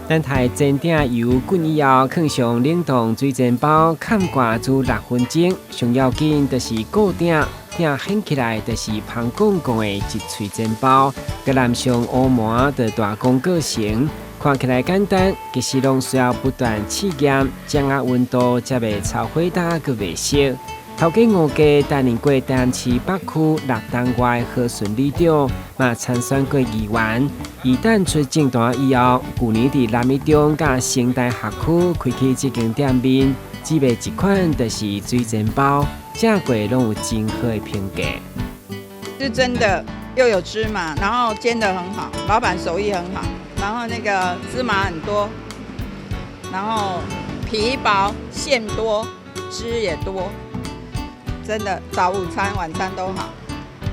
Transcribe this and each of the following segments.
等待煎鼎油滾以後，囥上冷凍水煎包，崁蓋煮6分鐘。上要緊就是顧鼎，鼎掀起來就是芳絳絳的一喙煎包。閣淋上烏糜就大功告成。看起來簡單，其實攏需要不斷試驗，掌握溫度才袂炒火焦閣袂熟。頭家吳家擔任過台南市北區六重外和順里長，嘛參選過議員。伊淡出政壇以後，舊年佇南一中佮成大學區開起這間店面，只賣一款就是水煎包，食過攏有真好的評價。是真的，又有芝麻，然後煎得很好，老闆手藝很好，然後那個芝麻很多，然後皮薄餡多，汁也多。真的，早午餐、晚餐都好。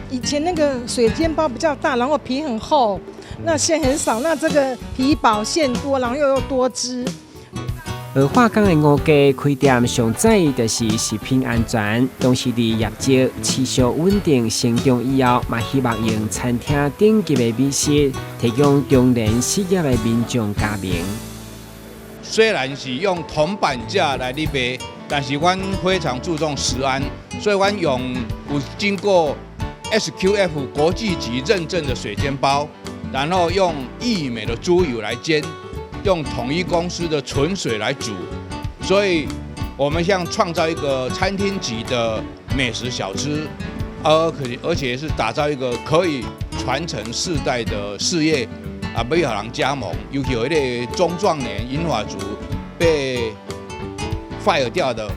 以前那個水煎包比較大，然後皮很厚，那餡很少。那這個皮薄餡多，然後又多汁。而華岡的吳家開店上在意的是食品安全，同時佇業績持續穩定成長以後，嘛希望用餐廳頂級的美食，提供中年失業的民眾加盟。雖然是用銅板價來咧賣，但是阮非常注重食安，所以阮用有經過 SQF 國際級認證的水煎包，然後用義美的豬油來煎，用統一公司的純水來煮，所以我們想創造一個餐廳級的美食小吃，而且是打造一個可以傳承世代的事業，啊，欲予人加盟，尤其有一個中壯年銀髮族被 fire 掉的，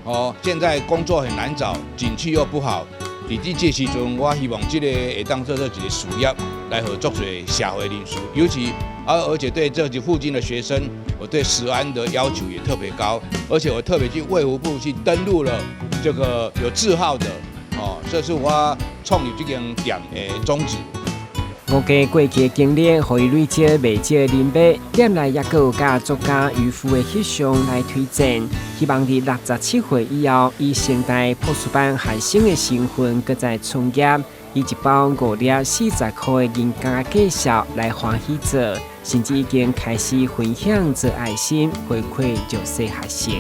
哦，現在工作很難找，景氣又不好。佇這時陣，我希望這個會當做做一個事業，來予足濟社會人士，尤其而且對這附近的學生，我對食安的要求也特別高，而且我特別去衛福部去登錄了這個有字號的，哦，這是我創立這間店的宗旨。吳家過去的經歷，予伊累積袂少的人脈，店內猶閣有佮作家漁夫的翕相來推薦，希望佇67歲以後，以成大博士班學生的身份，閣再創業，以一包五粒40塊的銀角介紹來歡喜做，甚至已經開始分享做愛心回饋弱勢學生。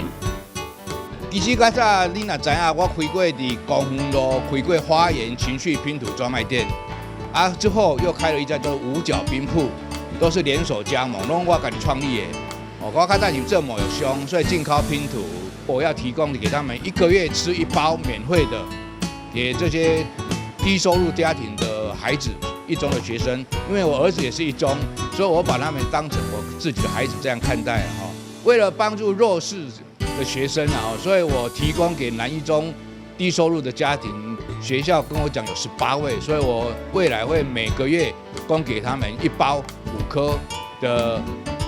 其實較早你若知影，我開過佇光復路開過花園情緒拼圖專賣店。啊，之後又開了一家叫五角冰鋪，都是連鎖加盟，攏我家己創立的。哦，我較早是做貿易商，所以進口拼圖，我要提供給他們一個月吃一包免費的，給這些低收入家庭的孩子，一中的學生。因為我兒子也是一中，所以我把他們當成我自己的孩子這樣看待哈。為了幫助弱勢的學生啊，所以我提供給南一中低收入的家庭。學校跟我講有18位，所以我未來會每個月供給他們一包五顆的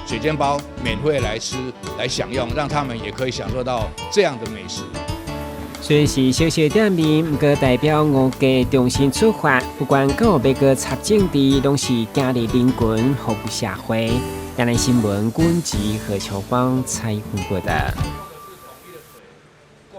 水煎包，免費來吃來享用，讓他們也可以享受到這樣的美食。雖然是小小店面，毋過代表吳家重新出發，不管閣有欲閣插政治，攏是行入人群服務社會。亞視新聞，軍籍何秋芳採訪報導。